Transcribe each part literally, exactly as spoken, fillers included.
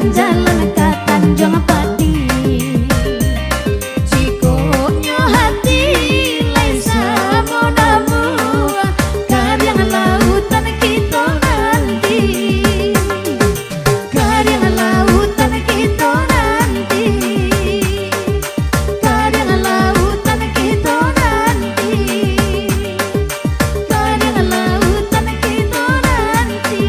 Jalan ka Tanjuang Padi. Jikok nyo hati lai samo namuah, kariang lautan kito nanti. Kariang lautan kito nanti. Kariang lautan kito nanti. Kariang lautan kito nanti.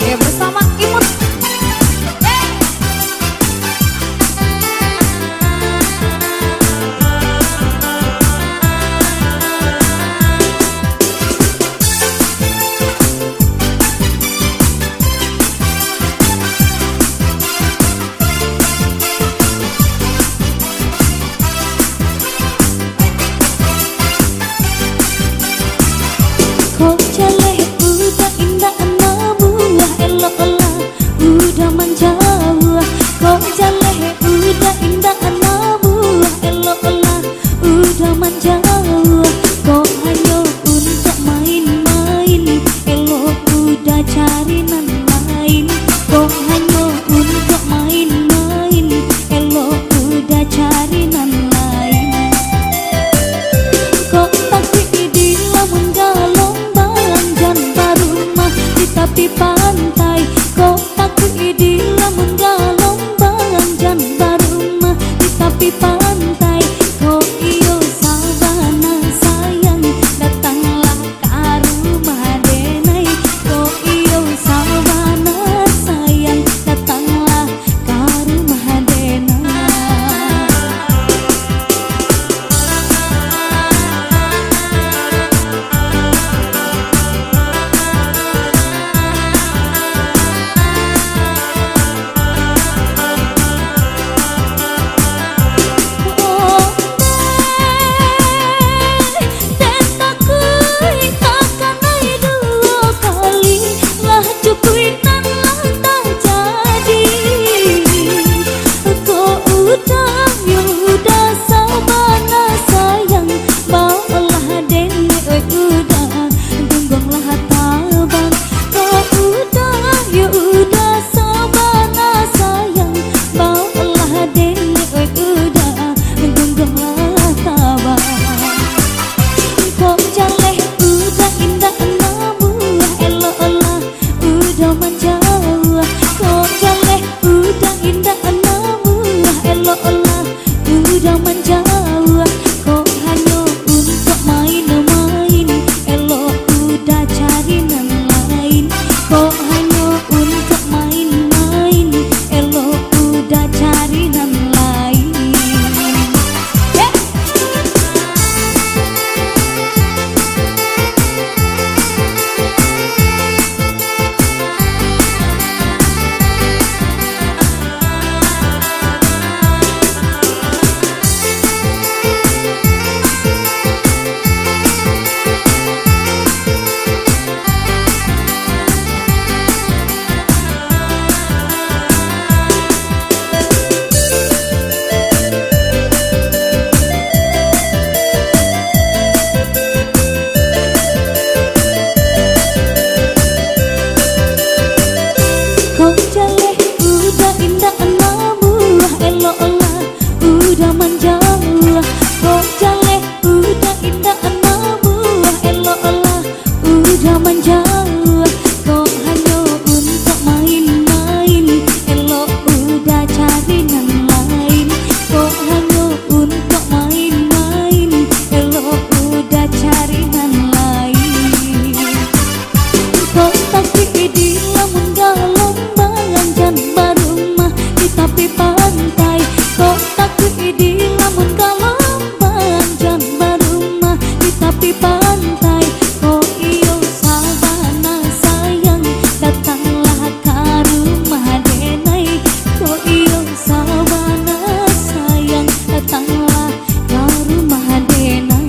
Oke, bersama Imut. Kok jaleh uda indak namuah, eloklah uda manjauah. Kok jaleh uda indak namuah, eloklah uda manjauah. Kok hanyo untuak main-main, elok uda cari nan lain. Kok hanyo untuak main-main, elok uda cari nan lain. Kok takuik di lamun galombang, jan barumah di tapi pantai. Kok takuik di lamun galombang, jan barumah di tapi pantai. Kok iyo sabana sayang, datanglah ka rumah denai. Kok iyo sabana sayang, datanglah ka rumah denai. Ondeh, den takuik takanai duo kali, lah cukuik nan lah tajadi. Kok uda, yo uda sabana sayang, baoklah den, oi uda, gunggonglah tabang. Kok uda, yo uda sabana sayang, baoklah den, oi uda, gunggonglah tabang. Kok jaleh uda indak namuah, eloklah uda manjauah. Kok jaleh uda indak namuah, eloklah uda manjauah. Kok hanyo untuak main-main, elok uda cari nan lain. Kok hanyo untuak main-main, elok uda cari nan lain. Hei! Kok jaleh uda indak namuah, eloklah uda manjauah. Kok jaleh uda indak namuah, eloklah uda manjauah. Kok hanyo untuak main-main, elok uda cari nan lain. Kok hanyo untuak main-main, elok uda cari nan lain. Kok takuik di lamun galombang, jan barumah di tapi pantai. Kok takuik di lamun galombang, jan barumah di tapi pantai. Kok iyo sabana sayang, datanglah ka rumah denai. Kok iyo sabana sayang, datanglah ka rumah denai.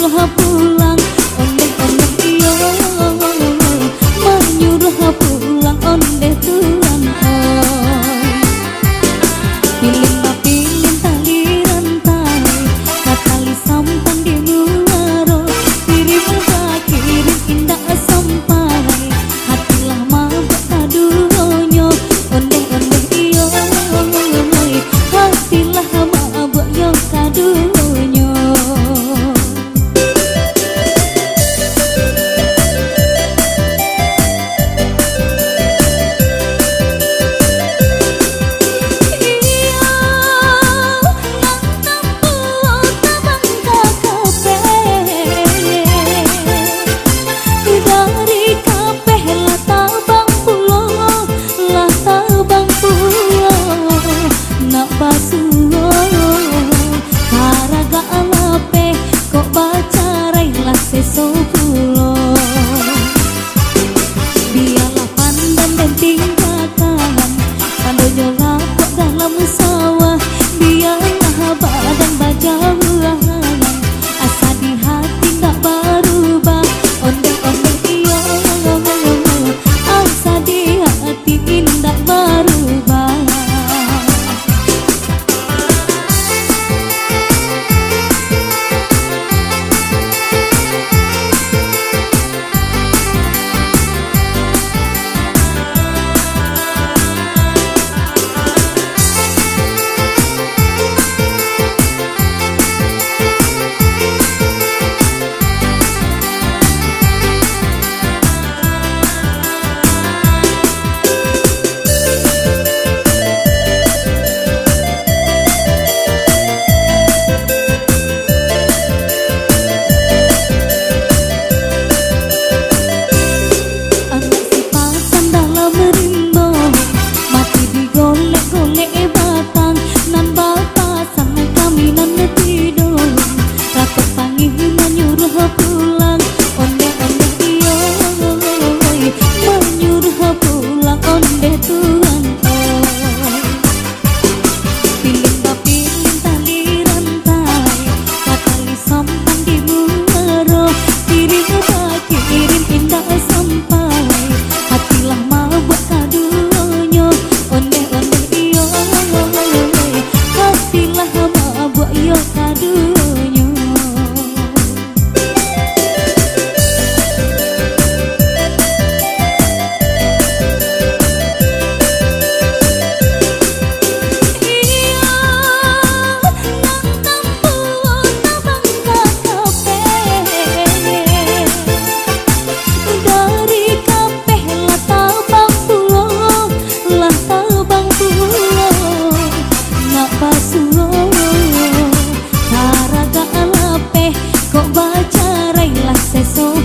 pulang, ondeh-ondeh iyo, manyuruah pulang ondeh tuan oi. Pilin bapilin tali rantai, ka tali sampan di muaro, kirim bakirim indak sampai, hatilah mabuak kaduonyo, ondeh-ondeh iyo, hatilah mabuak yo kaduonyo. Iyo, nan tampuo tabang ka kapeh. Dari kapeh lah tabang pulo, lah tabang pulo. Nak basuo, taragak lapeh, kok bacarai lah seso pulo. Bialah pandan den tinggakan, tandonyo lapok dalam sawah. Bialah badan bajauahan, asa di hati ndak barubah. Ondeh-ondeh iyo, asa di hati indak barubah. Anak sipasan dalam rimbo, mati digolek-golek batang, nan bapasan kami nan tido. Ratok tangih manyuruah pulang, ondeh-ondeh iyo, manyuruah pulang ondeh tuan oi. Pilin bapilin tali rantai, ka tali sampan di muaro, kirim bakirim indak sampai, hatilah mabuak kaduonyo, ondeh-ondeh iyo, hatilah mabuak yo kaduonyo. Iyo, nan tampuo tabang ka kapeh. Dari kapeh lah tabang pulo, lah tabang pulo. Nak basuo, taragak lapeh, kok bacarai lah seso